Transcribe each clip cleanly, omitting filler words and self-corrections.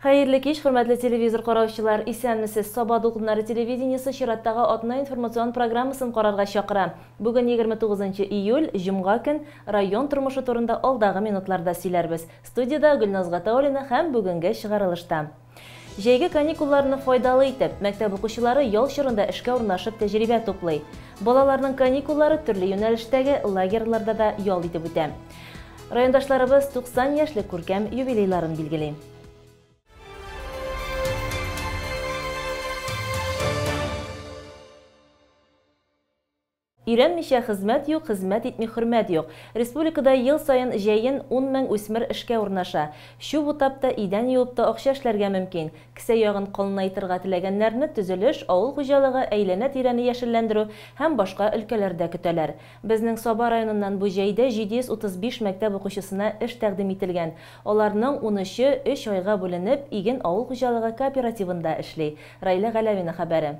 Хәерле кич, хөрмәтле телевизор караучылар! Исәнмесез! Саба дулкыннары телевидениесе чираттагы атна информацион программасын карарга чакыра. Бүген 29 июль, җомга көн, район тормышы турында алдагы минутларда сөйләрбез. Студиядә Гөлназ Гатауллина һәм бүгенге чыгарылышта. Җәйге каникулларны файдалы итеп, мәктәп укучылары ял чорында эшкә урнашып тәҗрибә туплый. Балаларның каникуллары төрле юнәлештәге лагерьларда да ял итеп үтә. Райондашларыбыз 90 яшьлек күркәм юбилейларын билгели. Өйрәнмичә хезмәт юк, хезмәт итми хөрмәт юк. Республикада ел саен җәен 10 мең үсмер эшкә урнаша. Чүп утап та, идән юып та акча эшләргә мөмкин. Кесә ягын калынайтырга теләгәннәрне төзелеш, авыл хуҗалыгы, әйләнә-тирәне яшелләндерү һәм башка өлкәләрдә көтәләр. Безнең Саба районыннан бу җәйдә 735 мәктәп укучысына эш тәкъдим ителгән. Аларның унөче өч айга бүленеп, Иген авыл хуҗалыгы кооперативында эшли. Раилә Галәвина хәбәре.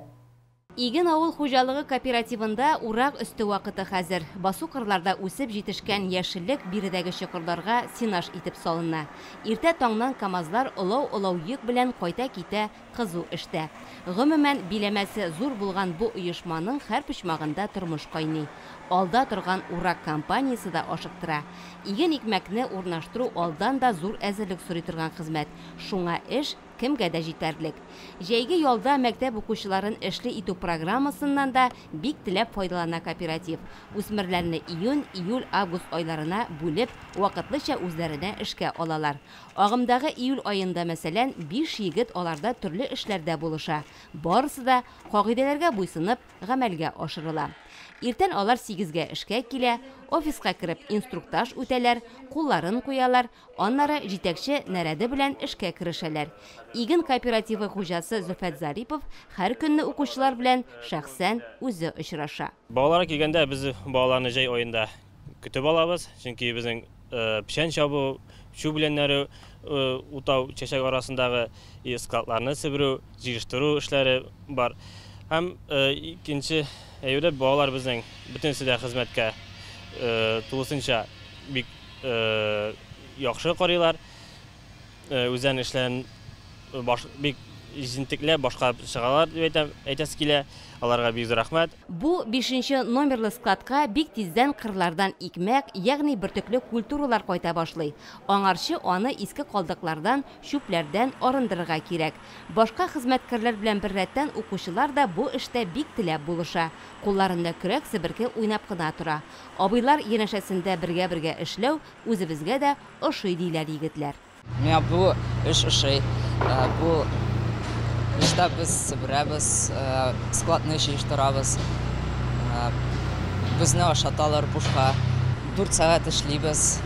Иген авыл хуҗалыгы кооперативында урак өсте вакыты хәзер. Басу-кырларда үсеп җитешкән яшеллек биредәге чокырларга сенаж итеп салына. Иртә таңнан КАМАЗлар олау-олау йөк белән кайта-китә кызу эштә. Гомумән, биләмәсе зур булган бу оешманың һәр почмагында тормыш кайный. Алда торган урак кампаниясе дә ашыктыра. Иген-икмәкне урнаштыру алдан да зур әзерлек сорый торган хезмәт. Шуңа эш кемгә дә җитәрлек. Җәйге ялда мәктәп укучыларын эшле итү программасыннан да бик теләп файдалана кооператив. Үсмерләрне июнь, июль, август айларына бүлеп, вакытлыча үзләренә эшкә алалар. Агымдагы июль аенда, мәсәлән, 5 егет аларда төрле эшләрдә булыша. Барысы да кагыйдәләргә буйсынып, гамәлгә ашырыла. Иртән алар 8-гә эшкә килә, офиска кереп инструктаж үтәләр, кулларын куялар, аннары җитәкче нәрәде белән эшкә керешәләр. Иген кооперативы хуҗасы Зөфәт Зарипов һәр көнне укучылар белән шәхсән үзе очраша. Балалар килгәндә без балаларны җәй аенда көтеп алабыз, чөнки безнең печән чабу, чүп үләннәре утау, чәчәк арасындагы складларны себерү, җыештыру эшләре бар. Һәм икенче әйбер, балалар безнең бөтенесе дә хезмәткә тулысынча бик яхшы карыйлар. Үзләренең эшләрен бик җентекләп башкарып чыгалар дип әйтәм, әйтәсе килә. Аларга бик зур рәхмәт. Бу 5 номерлы складка бик тиздән кырлардан икмәк, ягъни бөртекле культуралар кайта башлый. Аңарчы аны иске калдыклардан, чүпләрдән арындырырга кирәк. Башка хезмәткәрләр белән беррәттән укучылар да бу эштә бик теләп булыша. Кулларында көрәк, себерке уйнап кына тора. Абыйлар янәшәсендә бергә-бергә эшләү үзебезгә дә ошый, диләр егетләр. Миңа бу эш ошый. Бу эштә без себерәбез, складны җыештырабыз. Безне ашаталар бушка. 4 сәгать эшлибез.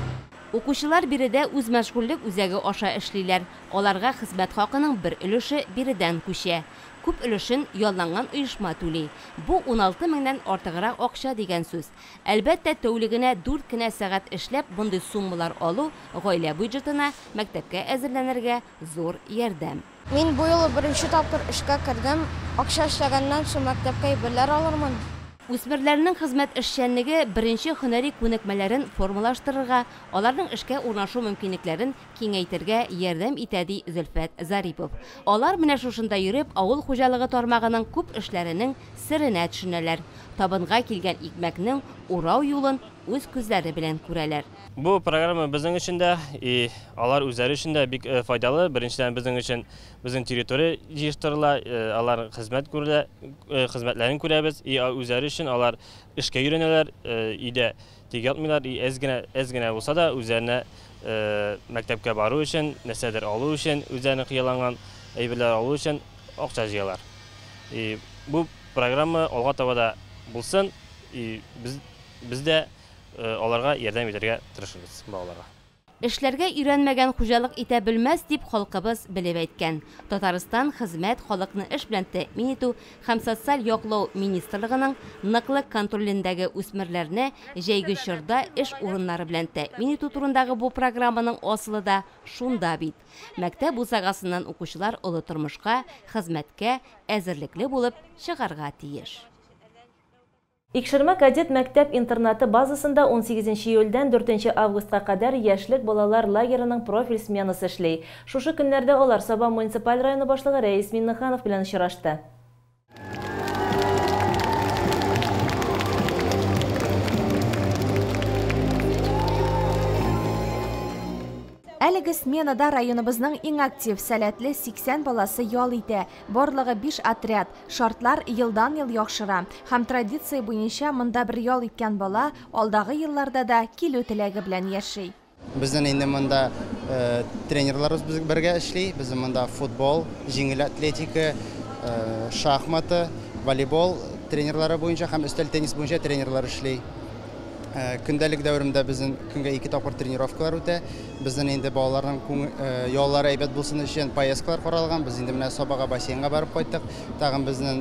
Укучылар биредә үзмәшгульлек үзәге аша эшлиләр. Аларга хезмәт хакының бер өлеше биредән күчә. Күп өлешен ялланган оешма түли. Бу 16 меңнән артыграк акча дигән сүз. Әлбәттә, тәүлегенә 4 кенә сәгать эшләп мондый суммалар алу гаилә бюджетына, мәктәпкә әзерләнергә зур ярдәм. Мин бу юлы беренче тапкыр эшкә кердем. Акча эшләгәннән соң мәктәпкә әйберләр алырмын. Үсмерләрнең хезмәт эшчәнлеге беренче һөнәри күнекмәләрен формалаштырырга, аларның эшкә урнашу мөмкинлекләрен киңәйтергә ярдәм итә, ди Зөлфәт Зарипов. Алар менә шушында йөреп, авыл хуҗалыгы тармагының күп эшләренең серенә төшенәләр. Табынга килгән икмәкнең урау юлын үз күзләре белән күрәләр. Бу программа безнең өчен дә, и алар үзләре өчен дә бик файдалы. Беренчедән, безнең өчен безнең территория җыештырыла, алар хезмәт күрә, хезмәтләрен күрәбез, и үзләре өчен алар эшкә өйрәнәләр, өйдә тик ятмыйлар, и әз генә, әз генә булса да үзләренә мәктәпкә бару өчен, нәрсәдер алу өчен, үзләренә хыялланган әйберләр алу өчен акча җыялар. И бу программа алга таба да булсын, и без дә аларга ярдәм итәргә тырышырбыз, балаларга. Эшләргә өйрәнмәгән хуҗалык итә белмәс дип халкыбыз белеп әйткән. Татарстан хезмәт, халыкны эш белән тәэмин итү һәм социаль яклау министрлыгының ныклы контролендәге үсмерләрне җәйге чорда эш урыннары белән тәэмин итү турындагы бу программаның асылы да шунда бит. Мәктәп бусагасыннан укучылар олы тормышка, хезмәткә әзерлекле булып чыгарга тиеш. Икшермә кадет мәктәп-интернаты базасында 18 июльдән 4 августка кадәр Яшьлек балалар лагерының профиль сменасы эшли. Шушы көннәрдә алар Саба муниципаль районы башлыгы Рәис Миннеханов белән очрашты. Әлеге сменада районыбызның иң актив, сәләтле 80 баласы ял итә. Барлыгы 5 отряд. Шартлар елдан-ел яхшыра. Һәм традиция буенча монда бер ял иткән бала алдагы елларда да килү теләге белән яши. Безнең инде монда тренерларыбыз бергә эшли. Безнең монда футбол, җиңел атлетика, шахматы, волейбол тренерлары буенча һәм өстәл теннис буенча тренерлар эшли. Көндәлек дәверендә безнең көнгә 2 тапкыр тренировкалар үтә. Безнең инде балаларның яллары әйбәт булсын өчен поездкалар каралган. Без инде менә Сабага бассейнга барып кайттык. Тагын безнең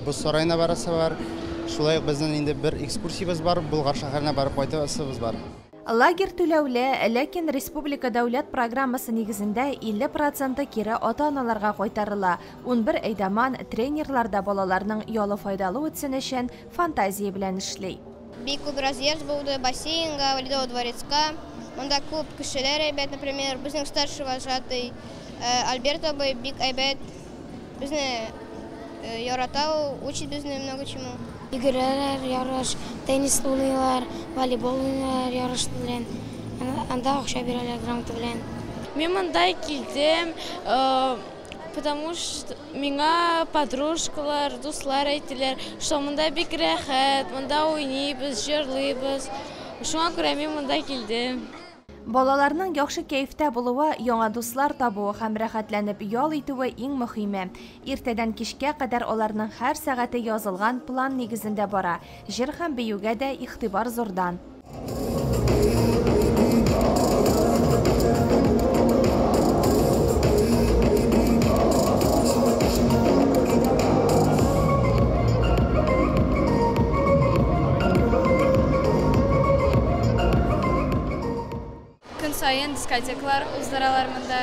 боз сараена барасы бар. Шулай ук безнең инде бер экскурсиябез бар, Болгар шәһәренә барып кайтасыбыз бар. Лагерь түләүле, ләкин республика дәүләт программасы нигезендә 50% кире ата-аналарга кайтарыла. 11 әйдаман тренерлар да балаларның ялы файдалы үтсен өчен фантазия белән эшли. Бик күп разъезд булды, бассейнга, Ледовый дворецка. Монда күп кешеләр әйбәт, например, безнең старший вожатый Альберт абый бик әйбәт. Безне ярата ул, учит безне много чему. Йөгерәләр ярыш, теннис уйныйлар, волейбол уйныйлар ярыш белән. Анда акча бирәләр грамота белән. Мин монда килдем, потому что миңа подружкалар, дуслар әйттеләр, что монда бик рәхәт, монда уйныйбыз, җырлыйбыз. Шуңа күрә мин монда килдем. Балаларның яхшы кәефтә булуы, яңа дуслар табуы һәм рәхәтләнеп ял итүе иң мөһиме. Иртәдән кичкә кадәр аларның һәр сәгате язылган план нигезендә бара. Җыр һәм биюгә дә игътибар зурдан. Көн сайын дискотекалар уздыралар монда.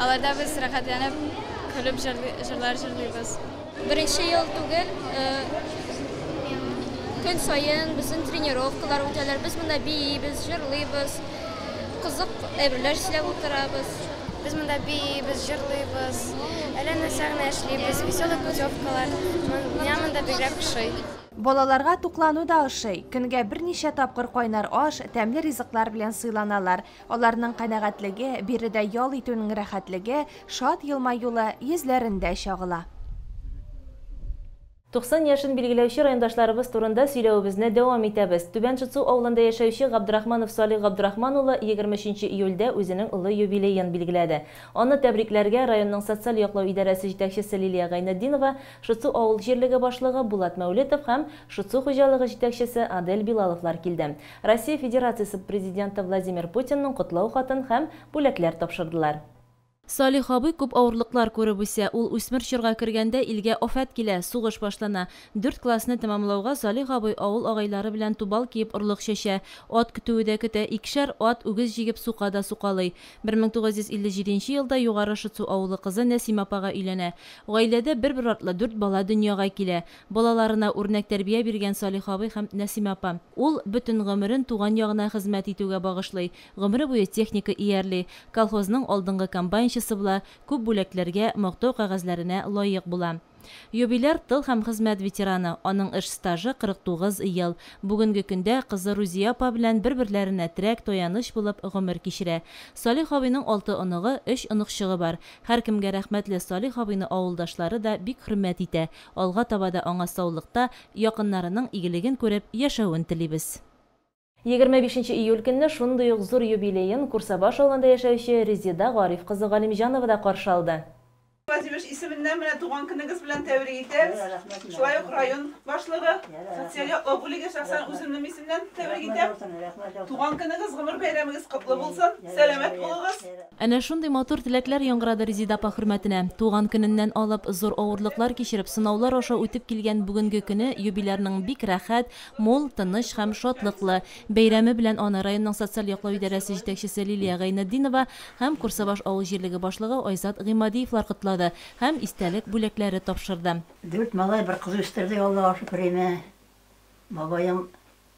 Аларда без рәхәтләнеп көлеп җырлар җырлыйбыз. Беренче ел түгел, көн сайын безнең тренировкалар үтәләр. Без монда биибез, җырлыйбыз, кызык әйберләр эшләп утырабыз. Без монда биибез, җырлыйбыз, әллә нәрсә генә эшлибез, веселый путевкалар. Миңа монда бигрәк ошый. Балаларга туклану да ошый. Көнгә берничә тапкыр кайнар аш, тәмле ризыклар белән сыйланалар. Аларның канәгатьлеге, биредә ял итүнең рәхәтлеге, шат елмаюлы йөзләрендә чагыла. 90 яшен билгеләүче райондашларыбыз турында сөйләвебезне дәвам итәбез. Түбән Шытсу авылында яшәүче Габдрахманов Салих Габдрахман улы 23 июльдә үзенең олы юбилеен билгеләде. Аны тәбрикләргә районның социаль яклау идарәсе җитәкчесе Лилия Гайнетдинова, Шытсу авыл җирлеге башлыгы Булат Мәүлетов һәм Шытсу хуҗалыгы җитәкчесе Адель Билаловлар килде. Россия Федерациясе президенты Владимир Путинның котлау хатын һәм бүләкләр тапшырдылар. Салих абый күп авырлыклар күреп үсә. Ул үсмер чорга кергәндә илгә афәт килә, сугыш башлана. 4 классны тәмамлауга Салих абый авыл агайлары белән тубал киеп орлык чәчә. Ат көтүе дә көтә, икешәр ат үгез җигеп сука да сукалый. 1957 елда Югары Шытсу авылы кызы Нәсимә апага өйләнә. Гаиләдә бер-бер артлы 4 бала дөньяга килә. Балаларына үрнәк тәрбия биргән Салих абый һәм Нәсимә апа. Ул бөтен гомерен туган ягына хезмәт итүгә багышлый. Гомере буе техника иярлей. Колхозның алдынгы комбайнчысы була, күп бүләкләргә, мактау кәгазьләренә лаек була. Юбиляр тыл һәм хезмәт ветераны, аның эш стажы 49 ел. Бүгенге көндә кызы Рузия апа белән бер-берләренә терәк, таяныч булып гомер кичерә. Салих абыйның 6 оныгы, 3 оныкчыгы бар. Һәркемгә рәхмәтле Салих абыйны авылдашлары да бик хөрмәт итә. Алга таба да аңа саулыкта, якыннарының игелеген күреп яшәвен телибез. 25 июль көнне шундый ук зур юбилеен Курсабаш авылында яшәүче Резеда Гариф кызы Галимҗанова да каршы алды. Владимир исеменнән менә туган көнегез белән тәбрик итәбез. Шулай ук район башлыгы, социаль яклау бүлеге шәхсән үземнең исемнән тәбрик итәм. Туган көнегез, гомер бәйрәмегез котлы булсын, сәламәт булыгыз. Әнә шундый матур теләкләр яңгырады Резеда апа хөрмәтенә. Туган көненнән алып зур авырлыклар кичереп, сынаулар аша үтеп килгән бүгенге көне юбилярның бик рәхәт, мул, тыныч һәм шатлыклы. Бәйрәме белән аны районның социаль яклау идарәсе җитәкчесе Лилия Гайнетдинова һәм Курсабаш авыл җирлеге башлыгы Айзат Гыймадиевлар котлады һәм истәлек бүләкләре тапшырды. 4 малай, бер кыз үстерде, Аллаһка шөкер име. Бабаем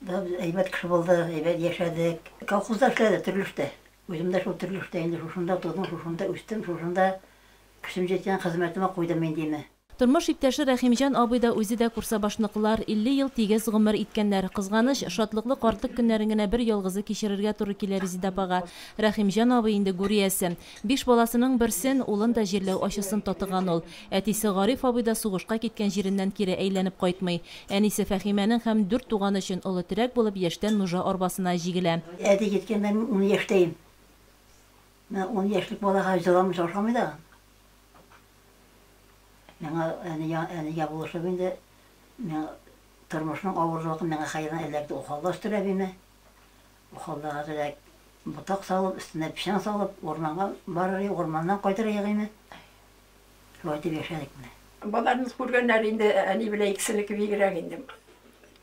да әйбәт кеше булды, әйбәт яшәдек. Колхозда эшләде, төрле эштә. Үзем дә шул төрле эштә инде шушында тудым, шушында үстем, шушында көчем җиткән хезмәтемә куйдым мин диме. Тормыш иптәше Рәхимҗан абый да үзе дә Курсабашныкылар, 50 ел тигез гомер иткәннәр. Кызганыч, шатлыклы картлык көннәрен генә бер ялгызы кичерергә туры килә Резеда апага. Рәхимҗан абый инде гүр иясе. Биш баласының берсен, улын да җирләү ачысын татыган ул. Әтисе Гариф абый да сугышка киткән җиреннән кире әйләнеп кайтмый. Әнисе Фәһимәнең һәм дүрт туганы өчен олы терәк булып яшьтән нужа арбасына җигелә. Әти киткәндә мин ун яшьтәем. Менә ун яшьлек балага җыламыйча ашамый да. Миңа әнигә, әнигә булышып инде, миңа тормышның авырлыгы миңа хәерен эләкте. Ухалда үстерә мине. Ухалдага әзрәк ботак салып, өстенә печән салып, урманга барыр идек, урманнан кайтыр идек инде. Шулай итеп яшәдек менә. Баларны күргәннәр инде, әни белән икесенеке бигрәк инде.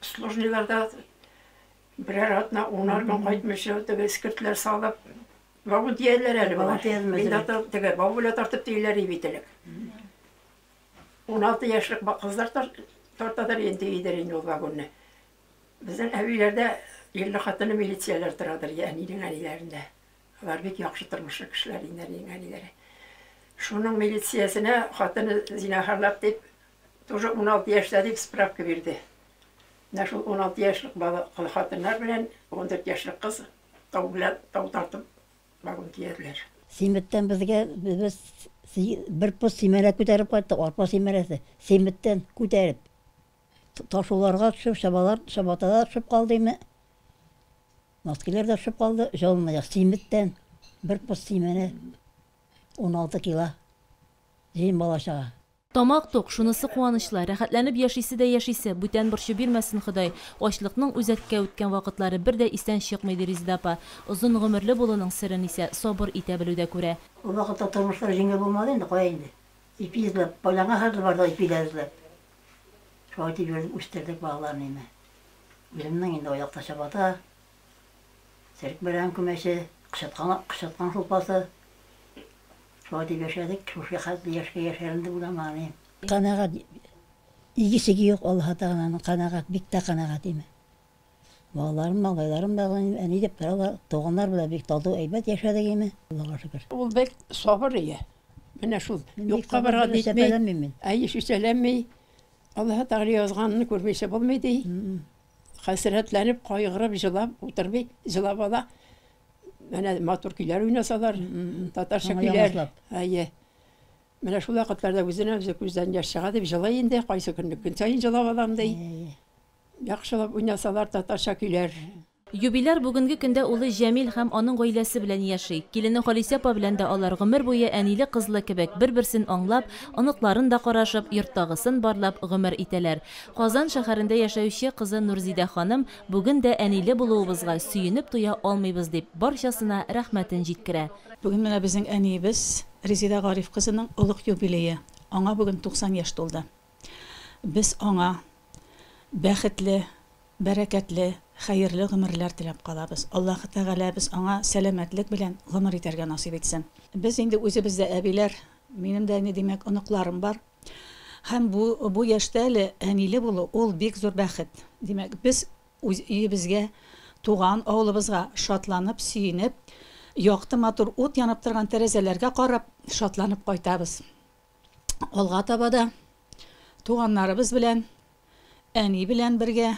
Сложныйларда берәр атна, унар көн кайтмыйча, теге эскертләр салып, вагон төяделәр әле болар. Мин дә теге бау белән тартып төяләр бит элек. 16 яшьлек кызлар тартадыр инде өйдер инде ул вагонны. Безнең әбиләрдә ирле хатыны милицияләр торадыр, әнинең әниләрендә. Алар бик яхшы тормышлы кешеләр инде, әнинең әниләре. Шуның милициясенә хатыны зинахарлап дип, тоже 16 яшьтә дип справка бирде. Менә шул 16 яшьлек бала хатыннар белән 14 яшьлек кыз тау белән тау тартып вагон төяделәр. Симеттән безгә без бер пос симәрә күтәреп кайттык, арпа симәрәсе. Симеттән күтәреп. Ташуларга төшеп, чабалар, чабаталар төшеп калды име. Носкилар да төшеп калды, җылынмаяк. Симеттән бер пос симәрә 16 кило. Җыен бала-чага. Тамак тук, шунысы куанычлы, рәхәтләнеп яшисе дә яшисе, бүтән борчу бирмәсен Ходай. Ачлыкның үзәккә үткән вакытлары бер дә истән чыкмый, ди Резеда апа. Озын гомерле булуның серен исә сабыр итә белүдә күрә. Ул вакытта тормышлар җиңел булмады инде, кая инде. Ипи эзләп, кайларга хәтле бардык ипиләр эзләп. Шулай итеп йөрдек, үстердек балаларны инде. Үземнең инде аякта чабата, черек бәрәңге күмәче, кычыткан, кычыткан шулпасы. Шулай итеп яшәдек, шушы хәтле яшькә яшәрем дип уйламаган идем. Канәгать, иге-чиге юк Аллаһы Тәгаләнең, канәгать, бик тә канәгать име. Балаларым, малайларым да әни дип торалар, туганнар белән бик тату, әйбәт яшәдек име, Аллага шөкер. Ул бик сабыр ие. Менә шул юкка барга нитми. Әйе, шешәләнми. Аллаһы Тәгалә язганны күрмичә булмый ди. Хәсрәтләнеп, кайгырып, җылап утырмый, җылап ала. Менә матур көйләр уйнасалар, татарча көйләр. Әйе. Менә шул вакытларда үзенә үзе күздән яшь чыга дип җылый инде, кайсы көнне көн саен җылап алам ди. Яхшылап уйнасалар татарча көйләр. Юбиляр бүгенге көндә улы Җәмил һәм аның гаиләсе белән яши. Килене Халисә апа белән дә алар гомер буе әниле-кызлы кебек бер-берсен аңлап, оныкларын да карашып, йорттагысын барлап гомер итәләр. Казан шәһәрендә яшәүче кызы Нурзидә ханым бүген дә әниле булуыбызга сөенеп туя алмыйбыз дип, барчасына рәхмәтен җиткерә. Бүген менә безнең әниебез Резеда Гариф кызының олуг юбилее. Аңа бүген 90 яшь тулды. Без аңа бәхетле, бәрәкәтле, хәерле гомерләр теләп калабыз. Аллаһы Тәгалә без аңа сәламәтлек белән гомер итәргә насыйп итсен. Без инде үзебез дә әбиләр, минем дә инде димәк оныкларым бар. Һәм бу бу яшьтә әле әниле булу ул бик зур бәхет. Димәк, без үз өебезгә, туган авылыбызга шатланып, сөенеп, якты матур ут янып торган тәрәзәләргә карап, шатланып кайтабыз. Алга таба да туганнарыбыз белән, әни белән бергә,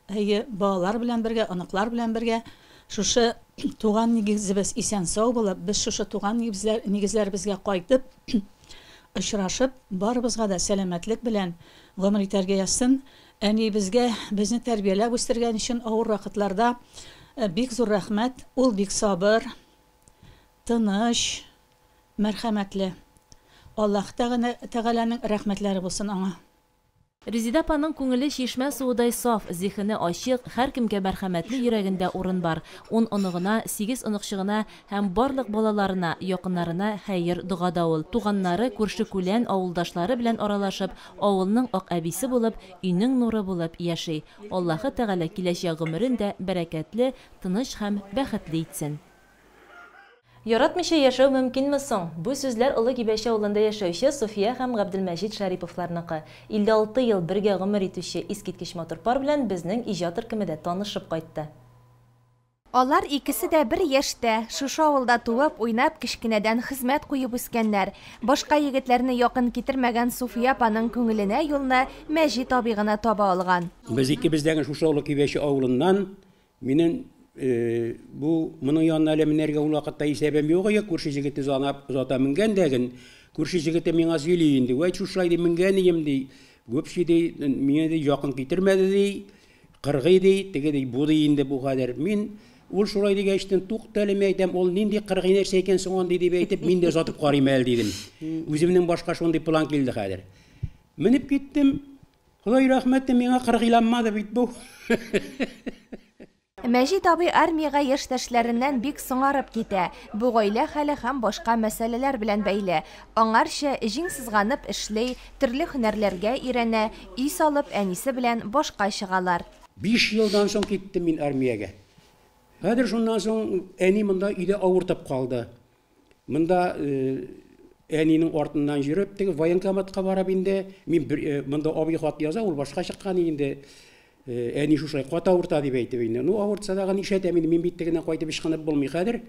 әйе, балалар белән бергә, оныклар белән бергә шушы туган нигезебез исән-сау булып, без шушы туган нигезләребезгә кайтып, очрашып, барыбызга да сәламәтлек белән гомер итәргә язсын. Әниебезгә безне тәрбияләп үстергән өчен авыр вакытларда бик зур рәхмәт. Ул бик сабыр, тыныч, мәрхәмәтле. Аллаһ Тәгаләнең рәхмәтләре булсын аңа. Резеда апаның күңеле чишмә суыдай саф, зиһене ачык, һәркемгә мәрхәмәтле йөрәгендә урын бар. Ун оныгына, сигез оныкчыгына һәм барлык балаларына, якыннарына хәер догада ул. Туганнары, күрше-күлән, авылдашлары белән аралашып, авылның ак әбисе булып, өйнең нуры булып яши. Аллаһы Тәгалә киләчәк гомерен дә бәрәкәтле, тыныч һәм бәхетле итсен. Яратмыйча яшәү мөмкинме соң? Бу сүзләр Олы Кибәче авылында яшәүче Суфия һәм Габделмәҗит Шәриповларныкы. 56 ел бергә гомер итүче искиткеч матур пар белән безнең иҗат төркеме дә танышып кайтты. Алар икесе дә бер яшьтә, шушы авылда туып, уйнап, кечкенәдән хезмәт куеп үскәннәр. Башка егетләрне якын китермәгән Суфия апаның күңеленә юлны Мәҗит абый гына таба алган. Без икебез дә шушы Олы Кибәче авылыннан. Минем бу моның янына әле менәргә ул вакытта исәбем юк иде, күрше җегете занап озата менгән дәген, күрше җегете миңа сөйли инде, вәйт шушылай ди менгән идем ди, вообще ди, миңа ди якын китермәде ди, кыргый ди, теге ди, бу ди инде бу кадәр. Мин ул шулай дигәчтен, тукта әле, мин әйтәм, ул нинди кыргый нәрсә икән соң андый дип әйтеп, мин дә озатып карыйм әле дидем. Үземнең башка шундый план килде хәзер. Менеп киттем, Ходай рәхмәте, миңа кыргыйланмады бит бу. Мәҗит абый армиягә яшьтәшләреннән бик соңарып китә. Бу гаилә хәле һәм башка мәсьәләләр белән бәйле. Аңарчы җиң сызганып эшли, төрле һөнәрләргә өйрәнә, өй салып, әнисе белән башка чыгалар. 5 елдан соң киттем мин армиягә. Хәзер шуннан соң әни монда өйдә авыртып калды. Монда әнинең артыннан йөреп, теге военкоматка барып инде, мин бер, монда абый хат яза, ул башка чыккан инде. Әни шушылай каты авырта дип әйтеп инде. Ну, авыртса дагы нишләтәм инде, мин бит тегеннән кайтып ычкынып булмый хәзер.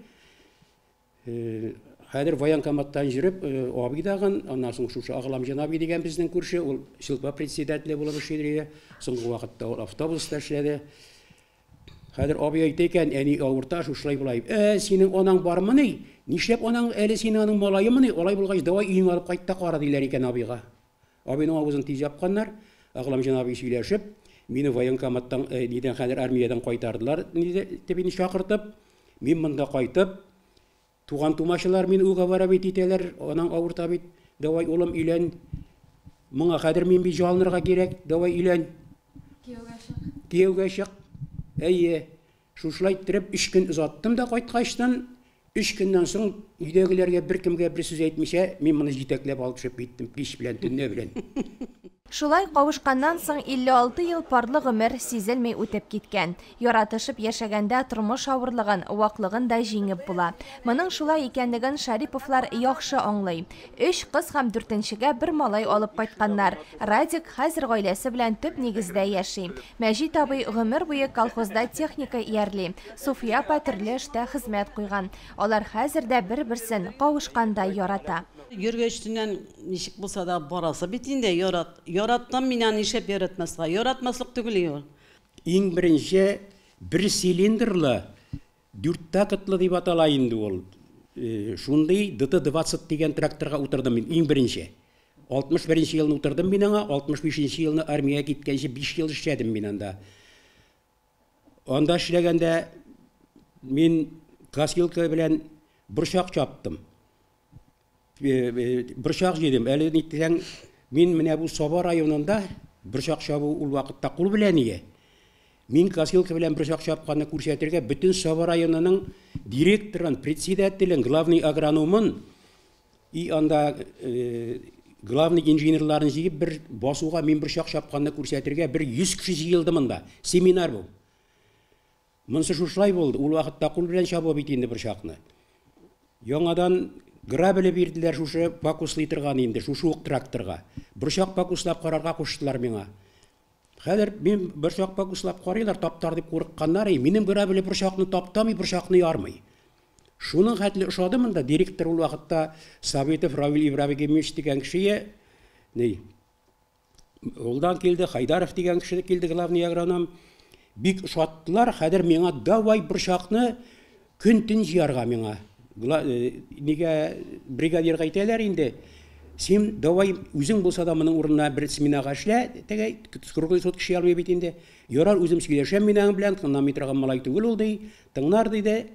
Хәзер военкоматтан йөреп, абый дагын, аннан соң шушы Агламҗан абый дигән безнең күрше, ул сельпо председателе булып эшли иде. Соңгы вакытта ул автобуста эшләде. Хәзер абый әйтә икән, әни авырта, шушылай болай. Синең анаң бармыни? Нишләп анаң әле синең аның малаемыни? Алай булгач, давай өеңә алып кайт та кара диләр икән абыйга. Абыйның авызын тиз япканнар. Агламҗан абый сөйләшеп, мине военкоматтан, нидән хәзер армиядән кайтардылар, диде, мине чакыртып. Мин монда кайтып, туган тумачылар мине уговаривать итәләр, анаң авырта бит, давай улым өйлән. Моңа хәзер мин бит жалынырга кирәк, давай өйлән. Кияүгә чык. Кияүгә чык. Әйе, шушылай иттереп 3 көн озаттым да кайткачтан, 3 көннән соң өйдәгеләргә беркемгә бер сүз әйтмичә, мин моны җитәкләп алып төшеп киттем, кич белән, төнлә белән. Шулай кавышканнан соң 56 ел парлы гомер сизелми үтеп киткән. Яратышып яшәгәндә тормыш авырлыгын, ваклыгын да җиңеп була. Моның шулай икәнлеген Шариповлар яхшы аңлый. 3 кыз һәм 4-нчегә бер малай алып кайтканнар. Радик хәзер гаиләсе белән төп нигездә яши. Мәҗит абый гомер буе колхозда техника иярли. Суфия апа төрле эштә хезмәт куйган. Алар хәзер дә бер-берсен кавышкандай ярата. Йөргәчтеннән ничек булса да барасы бит инде, ярат. Яраттым мин аны, нишләп яратмаска? Яратмаслык түгел ул. Иң беренче бер цилиндрлы, дүрт тактлы дип атала инде ул. Шундый ДТ-20 дигән тракторга утырдым мин иң беренче. 61 елны утырдым мин аңа, 65 елны армиягә киткәнче 5 ел эшләдем мин анда. Анда эшләгәндә мин косилка белән борчак чаптым. Борчак җыйдым. Әле ни дисәң, мин менә бу Саба районында борчак чабу ул вакытта кул белән ие. Мин косилка белән борчак чапканны күрсәтергә бөтен Саба районының директорын, председателен, главный агрономын и анда главный инженерларын җыеп бер басуга мин борчак чапканны күрсәтергә бер 100 кеше җыелды монда. Семинар бу. Монсы шушылай булды. Ул вакытта кул белән чабу бит инде борчакны. Яңадан грабеле бирделәр шушы пакуслый торган инде, шушы ук тракторга. Борчак пакуслап карарга куштылар миңа. Хәзер мин борчак пакуслап карыйлар, таптар дип курыкканнар, минем грабеле борчакны таптамый, борчакны ярмый. Шуның хәтле ошады монда директор ул вакытта Сабитов Равил Ибраһимович дигән кешегә, ни, улдан килде, Хайдаров дигән кеше килде, главный агроном. Бик ошаттылар, хәзер миңа давай борчакны көн-төн җыярга миңа. Нигә бригадирга әйтәләр инде, син давай үзең булса да моның урынына бер сменага эшлә, теге круглый сутки эшли алмый бит инде. Ярар, үзем сөйләшәм мин аның белән, тыңламый торган малай түгел ул ди, тыңлар диде.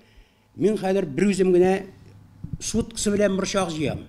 Мин хәзер бер үзем генә суткасы белән борчак җыям.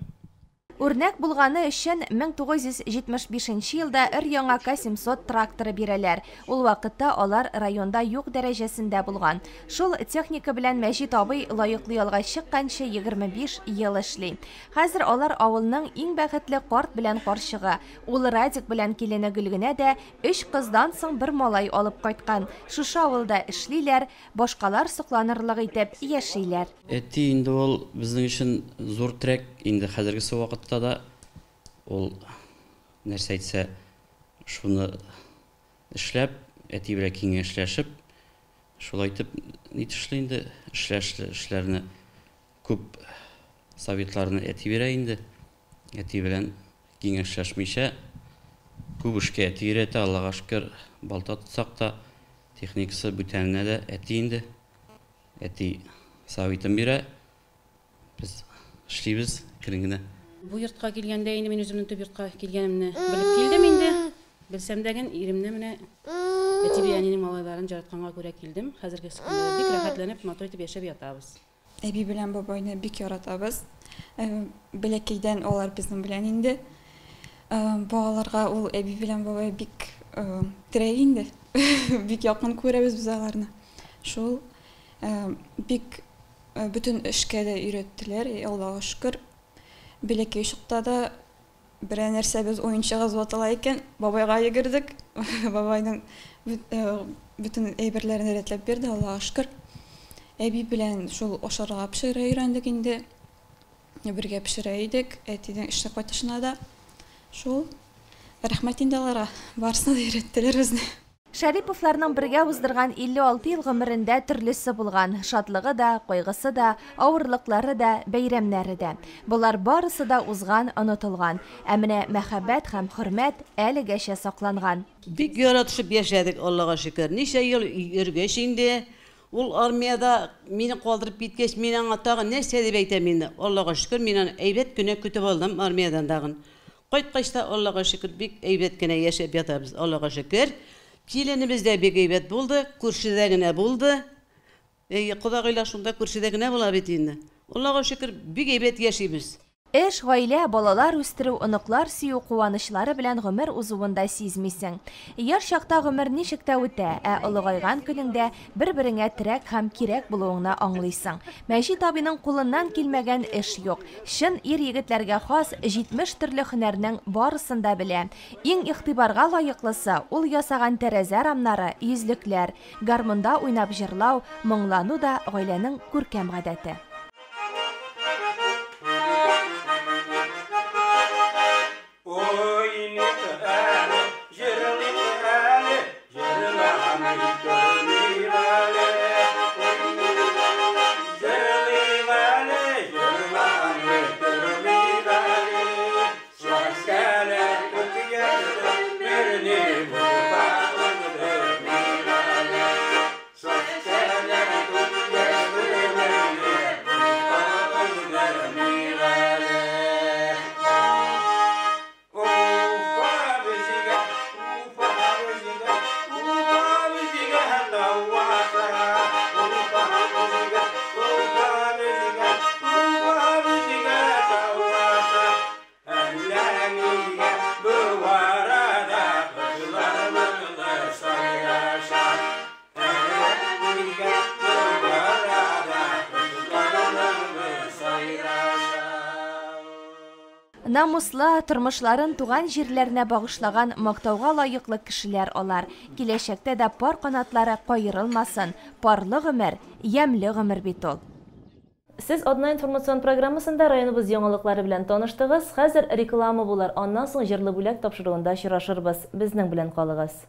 Үрнәк булганы өчен 1975 елда өр-яңа К-700 тракторы бирәләр. Ул вакытта алар районда юк дәрәҗәсендә булган. Шул техника белән Мәҗит абый лаеклы ялга чыкканчы 25 ел эшли. Хәзер алар авылның иң бәхетле карт белән карчыгы. Улы Радик белән килене Гөлгенә дә өч кыздан соң бер малай алып кайткан. Шушы авылда эшлиләр, башкалар сокланырлык итеп яшиләр. Әти инде ул безнең өчен зур терәк, инде хәзергесе вакытта да ул нәрсә әйтсә, шуны эшләп, әти белән киңәшләшеп, шулай итеп нитешли инде, эшләшле эшләрне күп советларны әти бирә инде. Әти белән киңәшләшмичә күп эшкә әти өйрәтә, Аллага шөкер, балта тотсак та, техникасы бүтәненә дә әти инде. Әти советын бирә, без эшлибез әкрен генә. Бу йортка килгәндә инде мин үземнең төп йортка килгәнемне белеп килдем инде. Белсәм дә ген иремне менә әти белән әнинең малайларын яратканга күрә килдем. Хәзерге көндә бик рәхәтләнеп, матур итеп яшәп ятабыз. Әби белән бабайны бик яратабыз. Бәләкәйдән алар безнең белән инде. Балаларга ул әби белән бабай бик терәк инде. Бик якын күрәбез без аларны. Шул бик бөтен эшкә дә өйрәттеләр, Аллага шөкер. Бәләкәй чакта да берәр нәрсәбез уенчыгыбыз ватыла икән, бабайга йөгердек. Бабайның бөтен әйберләрен рәтләп бирде, Аллага шөкер. Әби белән шул ашарга пешерә өйрәндек инде. Бергә пешерә идек, әтидән эштә кайтышына да. Шул рәхмәт инде аларга, барысына да өйрәттеләр безне. Шәриповларның бергә уздырган 56 ел гомерендә төрлесе булган. Шатлыгы да, кайгысы да, авырлыклары да, бәйрәмнәре дә. Болар барысы да узган, онытылган. Ә менә мәхәббәт һәм хөрмәт әлегәчә сакланган. Бик яратышып яшәдек, Аллага шөкер. Ничә ел йөргәч инде, ул армиядә мине калдырып киткәч, мин аңа тагын нәрсә дип әйтәм инде. Аллага шөкер, мин аны әйбәт кенә көтеп алдым армиядән тагын. Кайткач та Аллага шөкер, бик әйбәт кенә яшәп ятабыз. Аллага шөкер. Киленебез дә бик әйбәт булды, күршедә генә булды. Кодагыйлар шунда күршедә генә була бит инде. Аллага шөкер, бик әйбәт яшибез. Эш, гаилә, балалар үстерү, оныклар сөю куанычлары белән гомер узуын да сизмисең. Яшь чакта гомер ничек тә үтә, ә олыгайган көнеңдә бер-береңә терәк һәм кирәк булуыңны аңлыйсың. Мәҗит абыйның кулыннан килмәгән эш юк. Чын ир-егетләргә хас 70 төрле һөнәрнең барысын да белә. Иң игътибарга лаеклысы ул ясаган тәрәзә рамнары, йөзлекләр, гармунда уйнап җырлау, моңлану да гаиләнең күркәм гадәте. Намуслы тормышларын туган җирләренә багышлаган мактауга лаеклы кешеләр алар. Киләчәктә дә пар канатлары каерылмасын. Парлы гомер, ямьле гомер бит ул. Сез Одна информацион программасында районыбыз яңалыклары белән таныштыгыз. Хәзер реклама булыр. Аннан соң җырлы бүләк тапшыруында очрашырбыз. Безнең белән калыгыз.